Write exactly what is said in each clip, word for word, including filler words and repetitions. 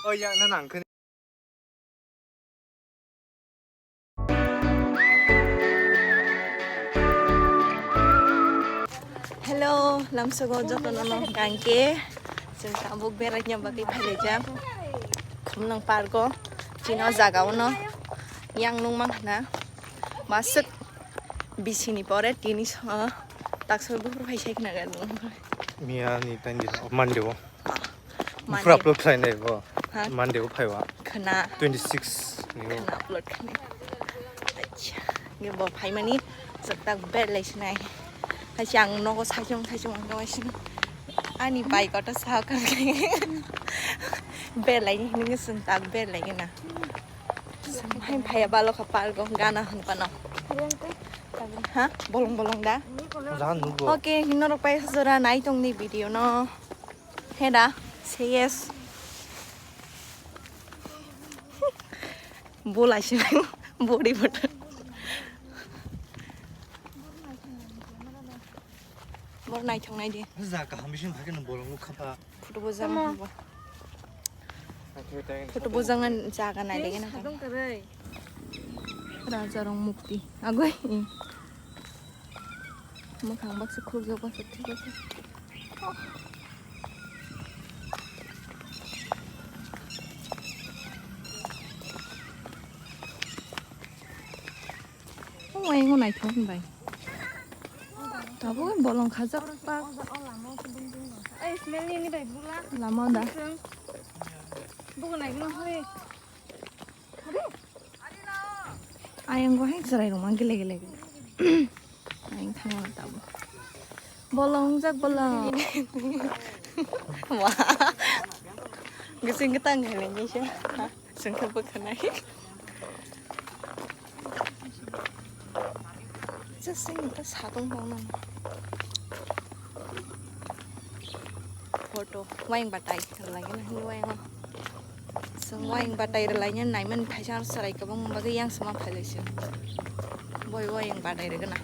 O yakno nangkhe. Hello, lamsogo jotono no gangke. Chwng tabuk beraina bagwi phailaijak. Khumlwng park o. Chini o jaga o no yang nung mang khna. Masuk bisini pore tini so taksa bukur phai sai khna ga. Miya ni tangila Monday o. Monday. Bufra upload khlainai bo. Ha? Monday o phaiwa. Khna. Twenty six ni o. Khna upload khlainai. Acha. Nge bo phaimani chwktak bed lai sinai. Hai si ang nogo saichung saichung ang nogo sini. Ani bike auto sa ka. Bed lai ni hinwi chwktak bed lai na. Hai phaiya balo kha park o gana hwn pano. Ha? Bolong bolong da? Jan nugo. Okay, hino rok pai jora nai tong ni video no. Heda, say yes. Bolai se body button. Bor naithok nai di. Ja kaham bising phai kheno bolong luk khapa. Photo bojang. Photo bojang jaga nai lege na. Raja rong mukti. Agoi. Mwkhang baksa khukjak baksa thik baksa. Oh, ayang naithok bai. Tabuk bolong khajak pak. Lama da. Buku naikno hoi. Ayang go hai chwrai rok mang gile gile. Ayang thang tabuk. Bolong jak bolong. Wah. Gising ketang hai lagi sih. Sengkhe bwkhanai. Just sing ta satong tong nang. Photo wayang batai rwlai gana hwnwi wayang o. Chwng wayang batai rwlai nai naimani thaisa chwrai kwbangma bagwi yang sama phailaisio. Boi wayang batai rwgwna.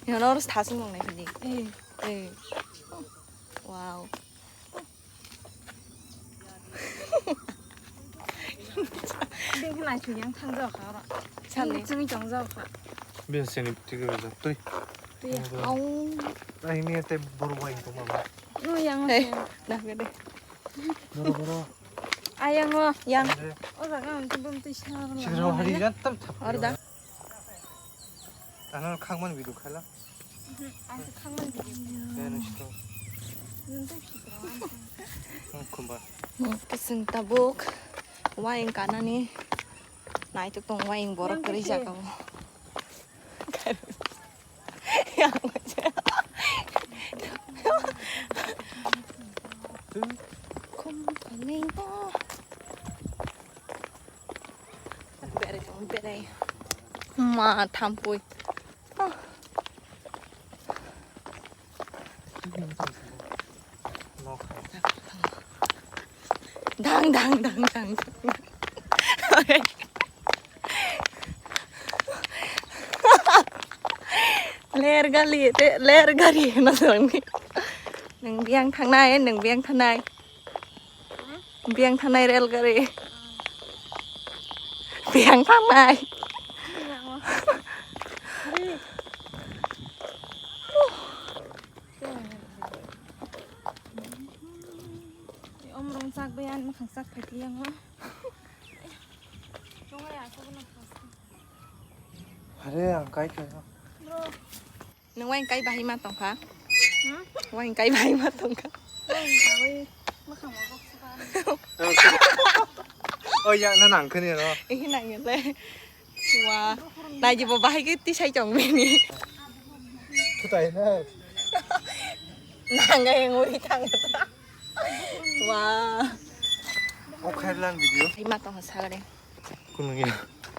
Yono oro sasing nang nai hwnwi. Eh. Eh. Wow. Bini khe naisuk yang thang jao kha oro. Sani. Bini chwngwi tong jao kha. Bini sini twi rwjak twi. Twi. Au. Ai, ini tei boro bai tong mama. No yang. Hey, dah gede. Boro, boro. Ayang o, yang. Ande. O jaga ang twi bum twi sar. Sira hari jan tam thap. Oro da. Ano khangman video khala. Mhm, ang khangman video. Ya, nang sito. Nang tei sito. Hmm, khumba. Hmm, keseng tabuk. Wayang kanani. Naitok tong wayang borok kwrwi jaga o. Yang. Khum kami o. Berai tong, berai. Ma, thampui. Oh. Dang, dang, dang, dang, dang. Ler gali, te, ler gari, no, nang ni. Nang biang thangnai, nang biang thangnai. Biang thanai rel gari. Biang thanai. Om rong sak bayan makhang sak phai yang. Are ang kai kai. Bro. Nung waing kai bahai ma tongkha? Hmm? Waing kai bahai ma tongkha? Waing kai, makhang ma bok saka. Oh, ya, na nang khani ro. Ihi nang le. Wa, nai ji bo bahai ke tisai chong bini. Thutai na. Nang ga yang ui thang. Wa. O khailan video. Hai ma tongkha sagare. Kunung ya.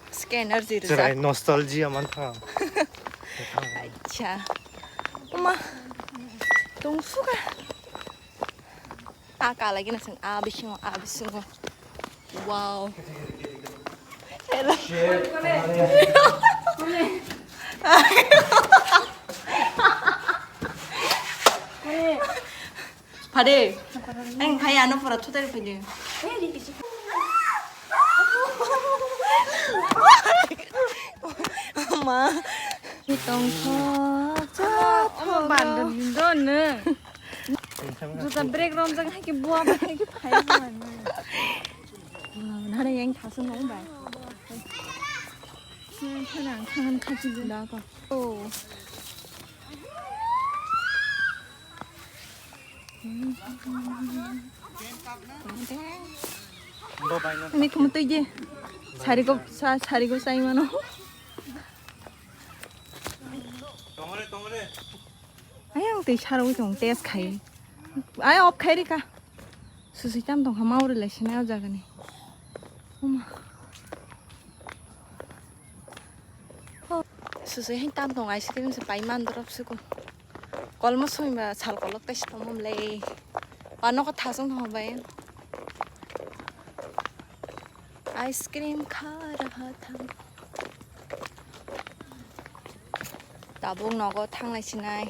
Scanner zero. Cherai jak. Nostalgia man tha. Acha. Uma. Tong suka. A ka lagi na sang a bisingo, a bisingo. Wow. Hello. Hade, ang khai ano pura thutai phai de. Ma, tong thok cha thok. Bandar lindo ne. Juta break rom jang hai ki bua ba hai ki phai ma ne. Nare yang thasu nong bai. Nang thana ang thangan khachi da ko. Oh. Ani khumu twi je. Sari ko sa, sari ko sai mano. Ayang twi saro tong test khai. Ay op khai rika. Susi tam tong kha mau re lai sinai o jaga ni. Oma. Susi hin tam tong ice cream se pai man drop se ko. Kolmo sumi ba sal kolok tai si tongmom le. Wa nokha thasung thong bai. Ice cream kha raha tha. Tabuk nogo thanglai sinai.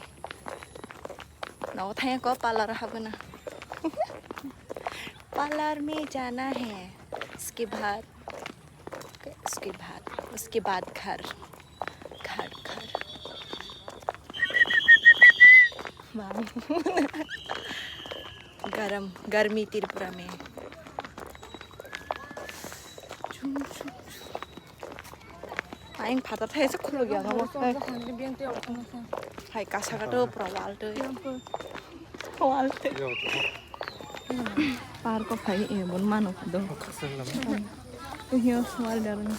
Nogo thangya ko parlour habgana. Parlour mein jana hai. Uske baad, uske baad, uske baad ghar. Ghar, ghar. Wow. Garam, garmi Tripura mein. Aing phatar thai se khuluk ya kamo. Hai kasa ka to pura wal to. Wal to. Park o phai e bon mano do. Tuhio wal darang.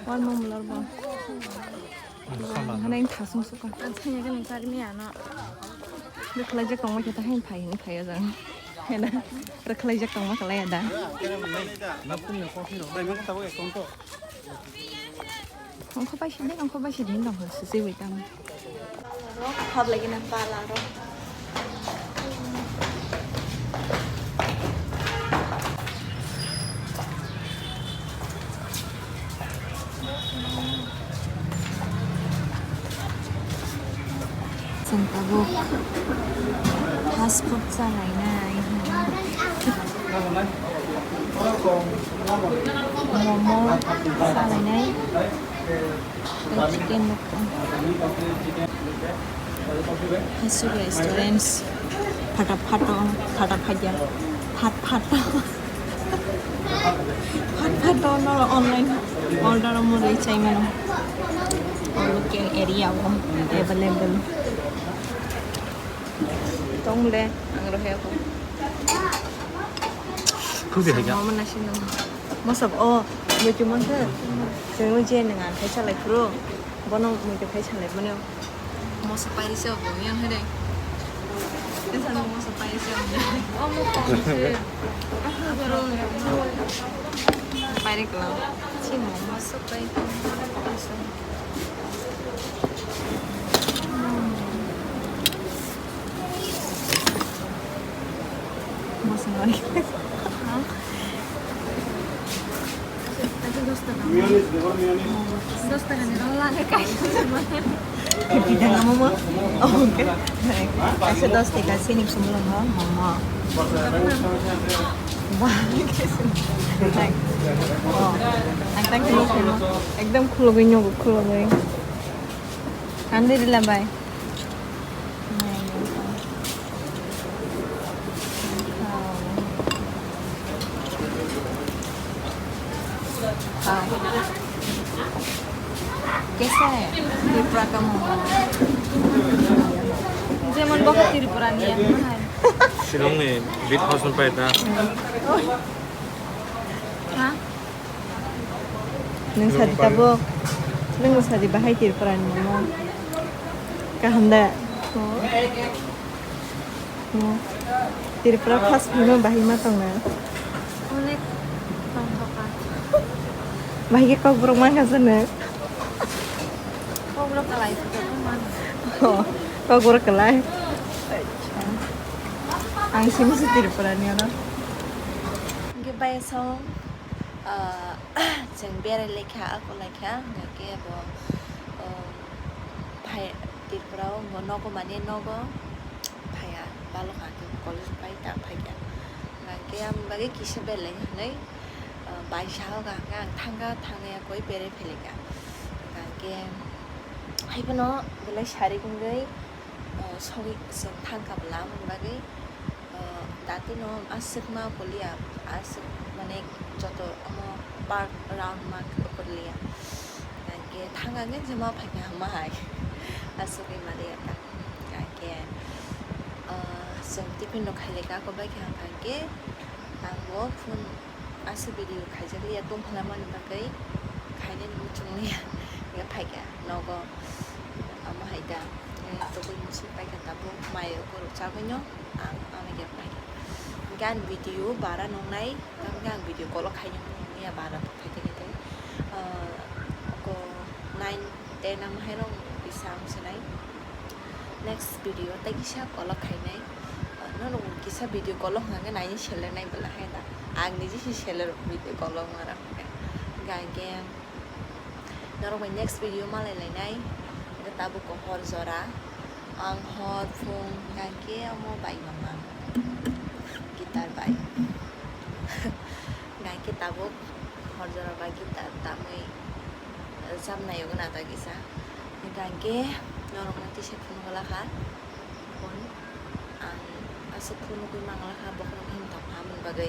Wal mo mular bo. Hanai thasung suka. Ang thanya kan karmi ano. Rwkhlaijak tongma khe ta hain phai hwn phai o jang. Hena rwkhlaijak tongma khlai da. Ongkho bai sidi, ongkho bai sidi hwn tongkha sisi bai tamo. Hap lagi nang pala ro. Chwng tabuk fast food chalainai hwnwi. Momo chalainai, tei chicken nukha. Hasuk Restaurants. Phata phato, phata phaja, phat phato. Phat phato no online order mo rei chai mano. O local area o available. Tong le, ang rohe ako. Thusi hai ka. Mama nasi no. Mosok o, muitu mangkha. Chwng je nang ang khai salai phuru. Bono muitu khai salai mano. Moso pairi se obo yang hede. Esa no moso pairi se obo. Oh, mo pairi se. Pairi kela. Chini moso pairi. Moso pairi. Dos taka ni rong lage kai. Fifty taka momo. Oke. Kaisa dos taka sini sumulong ho momo. Wah, thank. Oh, ang thank you. Ekdom khulugwi nyogo khulugwi. Alhamdulillah, bye. कैसा है त्रिपुरा का momo? Jemon bokha Tripura ni ang hai. Shillong ni Bit House ni paida. Ha? Nwng sadi tabuk? Nwng sadi bahai Tripura ni momo? Kaham da? Mo. Tripura first phimo bahai ma tongna? Onek tongthoka. Bahai khe Kokborok mankha se nwng? Kokborok kalai se tongmani. Oh, Kokborok kalai. Ang simi se Tripura ni ano. Hingke bai song, ah, chwng berai laikha, ako laikha, hingke bo, oh, phai Tripura o bo nogo mani nogo phaiya. Balok hwnkhe college bai ta phaikha. Hwnkhe ang bagwi kisa belai hwnwi, ah, baisa o hwnkhe ang thangkha, thangya koi bere phailika. Hwnkhe haiphano belai sarik wngwi, ah, sogwi chwng thangkha bwla, aboni bagwi, ah, datino aswk ma kulia, aswk mane joto omo park round ma kulia. Hwnkhe thangkha hwnkhe jema phaikha hama hai. Aswk wngwi maliya ta. Hwnkhe, ah, chwng tiffin rok khailika, kobai khe hwnkhe ang bo phone aswk video khaijakliya tongphalamani bagwi khainani muchungliya. Hwnkhe phaikha nogo, omo hai da, eh, tubui muchung paikha tabuk mai ukuruk chagwino ang, ang hwnkhe phaikha. Hwnkhe ani video bara nungnai, tamokhe ang video kolok khainani nungya bara. Khaite khaite, ah, oko nine, ten ang haino kisa ang sinai. Next video tei kisa kolok khainai. Ah, norok kisa video kolok hwnkhe naini selenai bwla hai da. Ang niji se sele video kolok ma rok hwnkhe. Hwnkhe norok bai next video malai lainai. Hwnkhe tabuk hor jora. Ang hor phung hwnkhe omo bai mama. Guitar bai. Hwnkhe tabuk hor jora bai guitar tamwi rwchapnai wngna ta kisa. Hwnkhe norokno tisa phunukla kha. Phone ang aswk phunugwi mangla kha, bokhorok him tong kha, aboni bagwi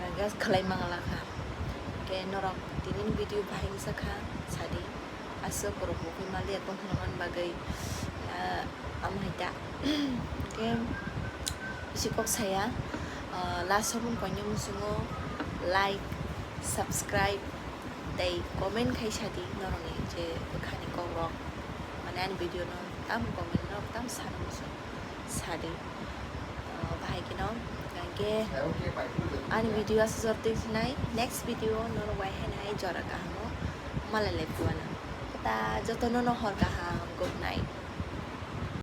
hwnkhe khlai mangla kha. Hwnkhe norok tinini video bahai wngsa kha, sadi. Aswk borok bo khe maliya tongphano bagwi, ah, amo hai ta. Khe bisi kok saya, ah, last o mung koinwi muchungo like, subscribe tei comment khai sadi norokni je bwkhani kokrok, mane ani video no tam comment rok tam sana muchung sadi. Ah, bahai kheno hwnkhe ani video aswk jora twi sinai, next video norok bai haino hai jora kahamo malai lai phano. Ta jotono no hor kaham, good night.